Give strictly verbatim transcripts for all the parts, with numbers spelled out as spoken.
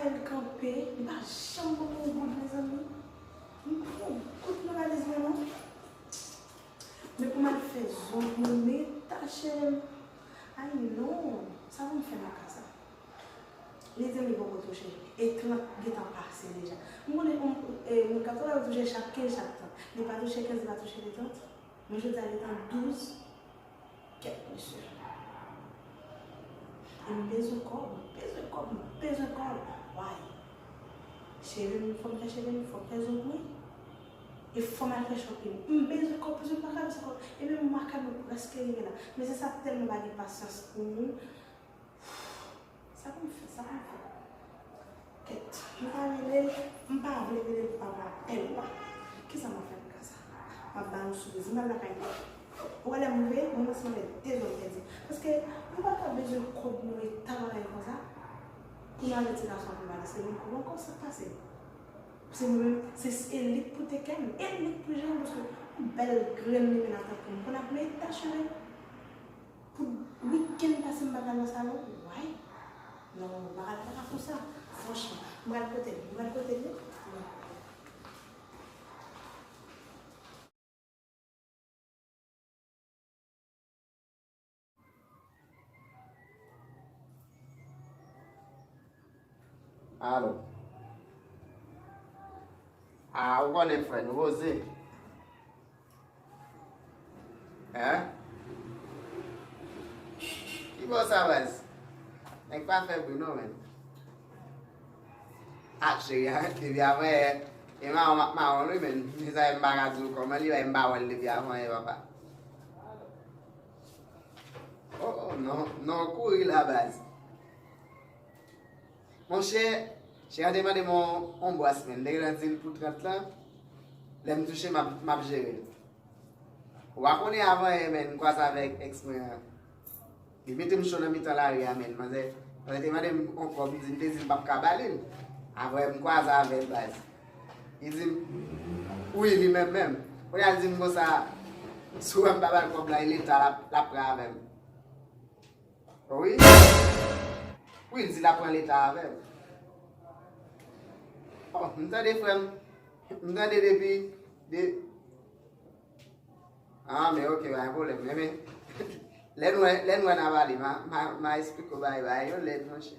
L kanpe, li pa janm ban m yon goud, mezanmi. M pran yon goud nan valiz mwen, non. Men pou m al fè zong mwen, men ta cheri m. Ay non, sa pou m fè nan ka sa? Li di m li poko touche. E trant gentan pase deja. M konnen yon, e, moun k ap travay yo touche chak kenz, chak trant. Li pa touche kenz, li pa touche de trant. Men jodi a li tan douz. Kèt mesye. E m bezwen kòb, m bezwen kòb, m bezwen kòb. Way. Cheve m, fò m fè cheve m, fò m fè zong mwen. E fò m al fè shopping. M bezwen kòb, paske m pa ka bezwen kòb. E menm mwa ka nou prèske rive la. Men se sa tèlman pa gen pasyans pou moun. Sa pou m fè, sa pou m fè. Kèt, m pa rele l, m pa vle rele l pou pa pran apèl la. Kisa m ap fè nan ka sa? M ap ba nou sipriz, m al lakay mwen. Ou wè lè m rive, mwen menm se mwen de zòn pèdi. Paske nou pa ka bezwen kòb nou e ta bagay konsa. Pou nou al wè ti gason pou valiz, se menm kòb ankò, sa k pase? Se mwen menm, se, se li k pou teke m, e li k pou jere m, paske yon bèl grenn limena tankou m, konn ap mete ta cheve. Pou wikenn pase m pa t al nan salon, way. Non, bagay la pa konsa. Franchman, m pral pote l, m pral pote l, wi. Alo. A, ou konnen frè nou poze. Hein? Ki bò sa, baz? Nèg pa fè bri non, menn. A, cheri, a, depi avan yè, e mawon m ap mawon wi, menn. Mezanmi, m pa ka di w kòman li ye, m pa wè l depi avan yè, papa. Oh, oh, non, non, kouri la, baz. Monchè, chè a te mande m yon, yon bwas, menn. M te gentan di l pou trant lan. Lè m touche, m ap, m ap jere l. Ou pa konnen avan yè, menn, m kwaze avèk èks mwen an. Li mete m cho nan mitan lari a, menn. Manzè, manzè te mande m yon kòb, m di, m te di m p ap ka ba li l. Avan yè, m kwaze avè l, baz. Li di m, wi, li menm menm. Kounye a, li di m konsa, si w wè m pa ba l kòb la, e leta l ap, l ap pran avè m. Wi. Wi, l di l ap pran leta avè m. Oh, m tande frè m. M tande depi, de, ah, men ok, pa gen pwoblèm. Men, men, lè n wè, lè n wè n a pale, m a, m a, m a esplike w bagay, bagay yo lèd, monchè.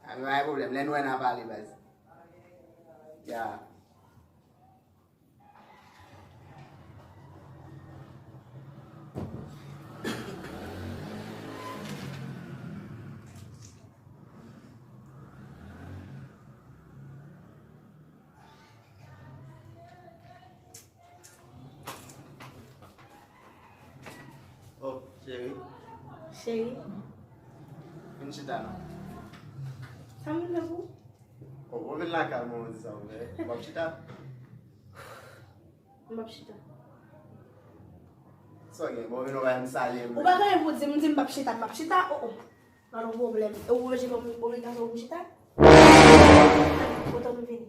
Ah, men pa gen pwoblèm, lè n wè n a pale, baz. Ya. Oh, cheri. Cheri. Vin chita non. Sa m vin fè pou? Oh, ou vin lakay mwen, ou di sa ou fè. M ap chita. M p ap chita. Sa w gen? Bon, vin ou bay m salye m. Ou pa gen anyen pou di m, di m p ap chita, m p ap chita. Oh, oh. Pa gen pwoblèm. E ou oblije ban m obligasyon pou m chita? Kote w m vini?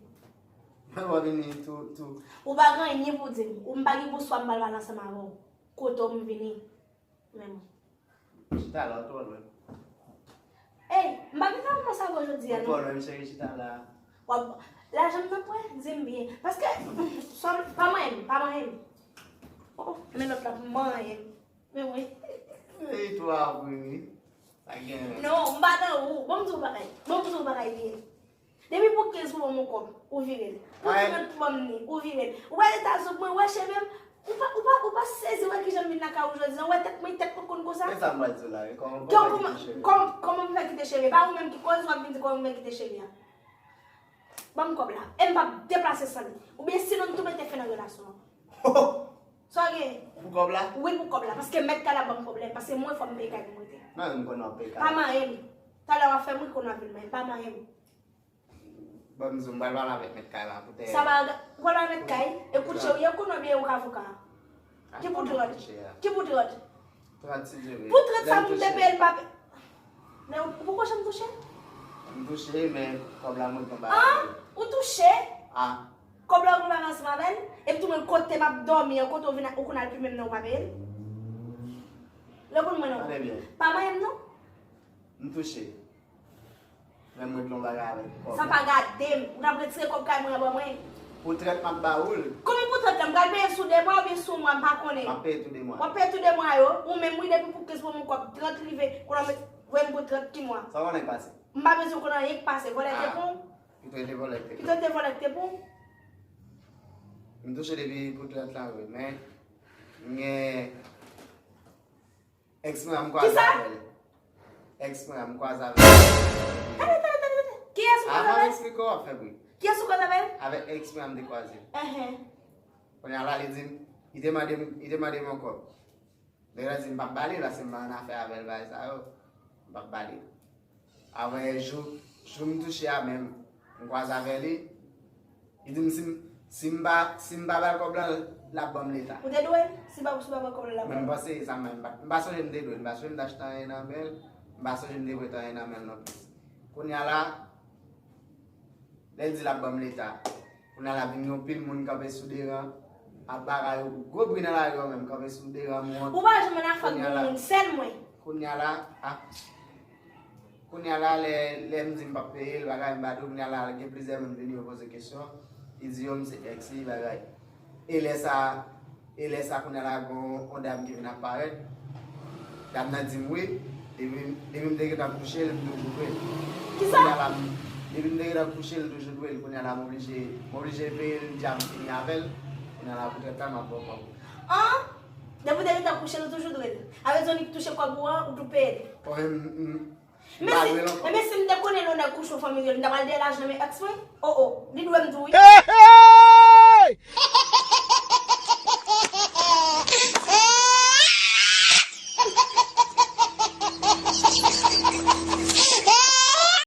Mwen pa vini tou, tou. Ou pa gen anyen pou di m. Ou m pa gen pou swa m pral pale ansanm avè w. Kote w m vini? Men mwen. Chita la, ou twò lwen. Ey, m pa gen tan pou mwen sa pou jodi a, non. Ou twò lwen, cheri, chita la. W ap, lajan m nan pwen, di m byen. Paske, sòl, pa manyen m, pa manyen m. Oh, men lòt la, manyen m. Men mwen. Ey, twò apre, wi. Sa gen. Non, m pa nan ou. Bon, m di w bagay. Bon, m di w bagay byen. Depi pou kenz pou ban m yon kòb, ou vire l. Pou trant pou ban m ni, ou vire l. Ou wè eta zong mwen, ou wè cheve m, ou pa, ou pa, ou pa sezi wè kijan m vin lakay ou jodi a, ou wè tèt mwen, tèt mwen konn konsa. Men sa m pral di w la, wi, kòman, kòman pou fè kite cheve? Kòman, kòman pou fè kite cheve? E pa ou menm ki koz w ap vin di kòman pou fè kite cheve a. Ban m kòb la. E m p ap deplase san li. Oubyen sinon m tou mete fen nan relasyon an. Sa w gen? Pou kòb la? Wi, pou kòb la. Paske mèt kay la ban m pwoblèm. Paske mwen fò m peye kay pou m rete. Mwen menm m konnen w ap peye kay la. Pa manyen m. Talè w ap fè m ri konnen w ap vin manyen m. Pa manyen m. Ban m di w, m pral pale avèk mèt kay la pou tè. Sa pa, ou pral avèk kay? E kout cheri, ou konnen byen ou ka avoka. Ki pou trant? Ki pou trant? Trant si Dye vle. Pou trant sa pou m te peye l pa pe-, men ou, ou poko janm touche? M touche, men kòb la mwen pran ba. Ah? Ou touche? Ah. Kòb la ou pran ba ansanm avè l? Epi tou menm kote m ap dòmi an, kote ou vin, ou konn al pi menm nan ou pa peye l? Reponn mwen non. Tande byen. Pa manyen m non. M touche. Menm mwen tlon bagay avèk kòb Sa la. Pa gade m. Ou t ap retire kòb kay mwen an ban mwen. Pou trèt m ap ba ou l. Kòman pou trèt la? M pral peye sou de mwa oubyen sou mwa? M pa konnen. M ap peye tou de mwa. W ap peye tou de mwa yo. Ou menm wi depi pou kenz pou mwen kòb trant rive. Kounye a w voye m pou trant ki mwa? Sa w konnen k pase? M pa bezwen konnen anyen k pase. Vòlè te pou w. Pito te vòlè te. Pito te vòlè te pou w. M touche depi pou trant lan wi. Men, m gen Ex mwen an m kwaze Kisa? Avè l. Ex mwen an m kwaze avè l. Tande, tande, tande, tande. Kiyès ou kwaze Avan m avè l? Eksplike w ap fè bri. Kiyès ou kwaze avè l? Avèk ex mwen an m te kwaze. Enhen. Kounye a la li di m, li te mande m, li te mande m yon kòb. Nèg la di m p ap ba li, paske m pa nan afè avè l, bagay sa yo. M p ap ba li. Apre jou, jou m touche a menm, m kwaze avè li. Li di m si m si m pa si m pa ba l kòb lan, l ap ban m leta. Ou te dwe l? Si pa si pa ban kòb lan la. Mwen m panse e sa menm. M pa sonje m te dwe l. M pa sonje m te achte anyen nan men l. M pa sonje m te prete anyen nan men l non plis. Kounye a la, lè l di l ap ban m leta. Kounye a la vin gen yon pil moun kanpe sou deran. Ap bagay yo gwo bri nan lari yo menm kanpe sou deran m wont. Ou pa janm nan afè ak moun, sèl mwen. Kounye a la, a, Kounye a la, lè, lè m di m p ap peye l, bagay m pa di w, kounye a la, gen plizyè moun vini yo poze kesyon. Li di yo m se ex li, bagay. E lè sa, e lè sa, kounye a la, gen yon dam ki vin ap parèt. Dam nan di m wi, depi depi m te gentan kouche l, m toujou dwe l. Kisa? Kounye a la, depi m te gentan kouche l, m toujou dwe l. Kounye a la, m oblije, m oblije peye l, m di a m fini avè l. Kounye a la, pou trèt la, m ap ba w kòb ou. An? Depi w te gentan kouche l, ou toujou dwe l. Avè di w li touche kòb ou an, ou tou peye l. Mwen menm, m, m, Men si, men si m te konnen lè w nèg kouche w fanmi rye l, m ta pral dèyè lajan nan men ex mwen? O o, li dwe m tou wi.